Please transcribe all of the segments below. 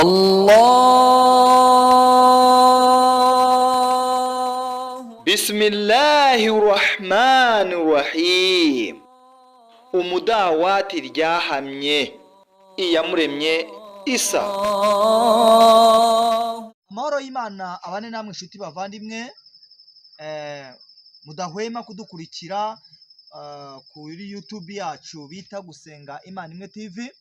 الله Bismillahi rahmani rahim. Umudawati ryahamye Iyamuremye Isa. Amahoro y'Imana abane namwe, inshuti bavandimwe mudahwema kudukurikira kuri YouTube yacu bita Gusenga Imana Imwe TV.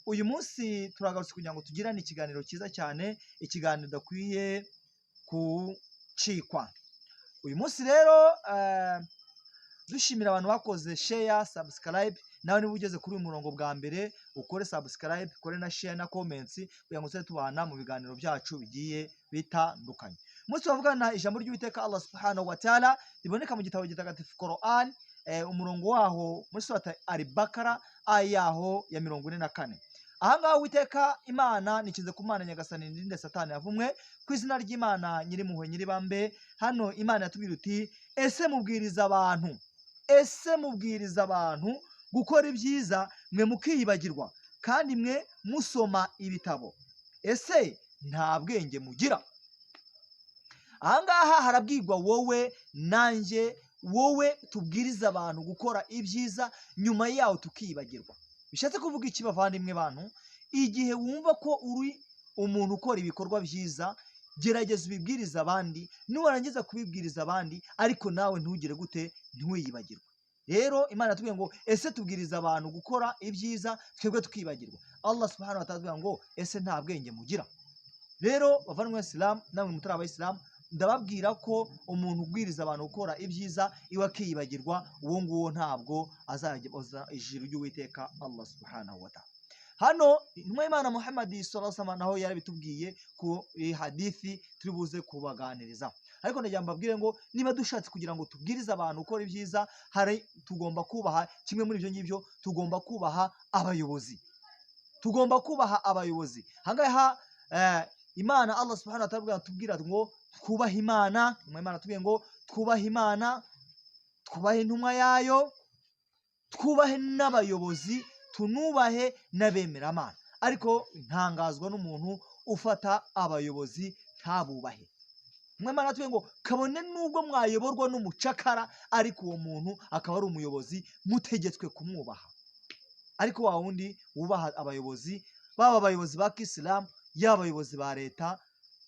Uyu munsi turagarutse kugira ngo tugirane ikiganiro cyiza cyane, ikiganiro udakwiye gucikwa. Uyu munsi rero dushimira abantu bakoze share, subscribe. Nawe niba ugeze kuri uyu murongo bwa mbere, ukore subscribe, ukore na share na comments kugira ngo tujye tubana mu biganiro byacu bigiye bitandukanye. Umunsi bavugana ijambo ry'Uwiteka Allah subhanahu wa ta'ala riboneka mu gitabo gitagatifu Quran, umurongo waho muri surata Al-Bakara, aya yaho ya 44. Ahangaha Uwiteka Imana, nikinze ku Mana Nyagasani, nirinde Satani yavumwe, ku izina ry'Imana Nyirimpuhwe Nyiribambe. Hano Imana yatubwira uti: "Ese mubwiriza abantu, ese mubwiriza abantu gukora ibyiza, mwe mukiyibagirwa, kandi mwe musoma ibitabo? Ese nta bwenge mugira?" Ahangaha harabwirwa wowe nanjye, wowe tubwiriza abantu gukora ibyiza, nyuma yaho tukibagirwa. Bishatse kuvuga iki, bavandimwe bantu? Igihe wumva ko uri umuntu ukora ibikorwa byiza, gerageza ubibwirize abandi. Nuwarangiza kubibwiriza abandi, ariko nawe ntugire gute? Ntiwiyibagirwe. Rero Imana yatubwiye ngo: "Ese tubwiriza abantu gukora ibyiza, twebwe tukibagirwa?" Allah subhanahu wa ta'ala ngo: "Ese nta bwenge mugira?" Rero bavandimwe isilamu, namwe mutari abayisilamu, ndababwira ko umuntu ubwiriza abantu gukora ibyiza iwe akiyibagirwa, uwo nguwo ntabwo azajya ijuru ry'Uwiteka Allah subhanahu wa ta'ala. Hano intumwa y'Imana Muhammad sallallahu alaihi wasallam naho yarabitubwiye ku hadithi turi buze kubaganiriza. Ariko ndagira mbabwire ngo niba dushatse kugira ngo tubwirize abantu gukora ibyiza, hari tugomba kubaha kimwe muri ibyo ngibyo: tugomba kubaha abayobozi, tugomba kubaha abayobozi. Ahangaha Imana Allah subhanahu wa ta'ala tubwira ngo twubahe Imana. Imana tubwiye ngo twubahe Imana, twubahe intumwa yayo, twubahe n'abayobozi, tunubahe n'abemeramana. Ariko ntangazwa n'umuntu ufata abayobozi ntabubahe. Imana tubwiye ngo kabone n'ubwo mwayoborwa n'umucakara, ariko uwo muntu akaba ari umuyobozi, mutegetswe kumwubaha. Ariko wa wundi wubaha abayobozi, baba abayobozi ba kisilamu, yaba abayobozi ba leta,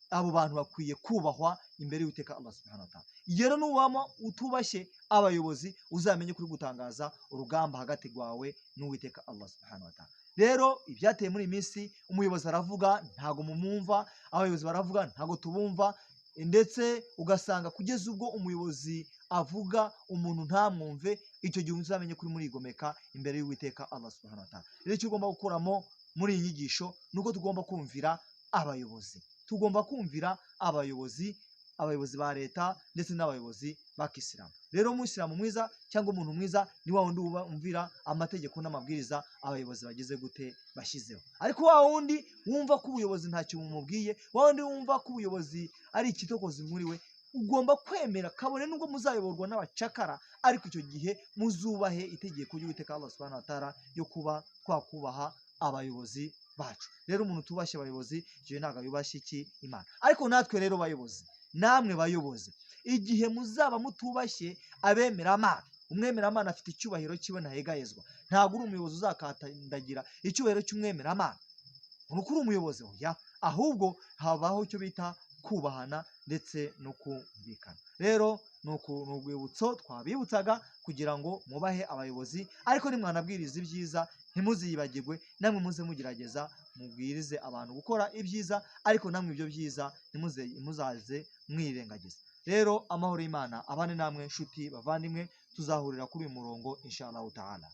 abo bantu bakwiye kubahwa imbere y'Uwiteka Allah subhanahu wa ta'ala. Rero nubamo utubashye abayobozi, uzamenye kuri gutangaza urugamba hagati rwawe n'Uwiteka Allah subhanahu wa ta'ala. Rero ibyateye muri iyi minsi, umuyobozi aravuga ntago mumwumva, abayobozi baravuga ntago tubumva, ndetse ugasanga kugeza ubwo umuyobozi avuga umuntu ntamwumve, icyo gihe uzamenye kuri murigomeka imbere y'Uwiteka Allah subhanahu wa ta'ala. Rero icyo ugomba gukuramo muri iyi nyigisho ni uko tugomba kumvira abayobozi, tugomba kumvira abayobozi, abayobozi ba leta ndetse n'abayobozi ba kisilamu. Rero umuyisilamu mwiza cyangwa umuntu mwiza ni wa wundi wumvira amategeko n'amabwiriza abayobozi bagize gute? Bashyizeho. Ariko wa wundi wumva ko ubuyobozi ntacyo bumubwiye, wa wundi wumva ko ubuyobozi ari ikitokozi muri we, ugomba kwemera kabone nubwo muzayoborwa n'abacakara, ariko icyo gihe muzubahe itegeko ry'Uwiteka Allah subhanahu wa ta'ala yo kuba twakubaha abayobozi bacu. Rero umuntu utubashye abayobozi, icyo gihe ntabwo yubashye iki? Imana. Ariko natwe rero bayobozi, namwe bayobozi, igihe muzaba mutubashye abemeramana, umwemeramana afite icyubahiro cyiwe ntahegayezwa. Ntabwo uri umuyobozi uzakandagira icyubahiro cy'umwemeramana nuko uri umuyobozi, oya. Ahubwo habaho icyo bita kubahana ndetse no kumvikana. Rero ni urwibutso twabibutsaga kugira ngo mubahe abayobozi, ariko nimwanabwiriza ibyiza ntimuziyibagirwe. Namwe muze mugerageza mubwirize abantu gukora ibyiza, ariko namwe ibyo byiza ntimuzaze mwirengagiza. Rero amahoro y'Imana abane namwe, nshuti bavandimwe. Tuzahurira kuri uyu murongo insha Allahu taala.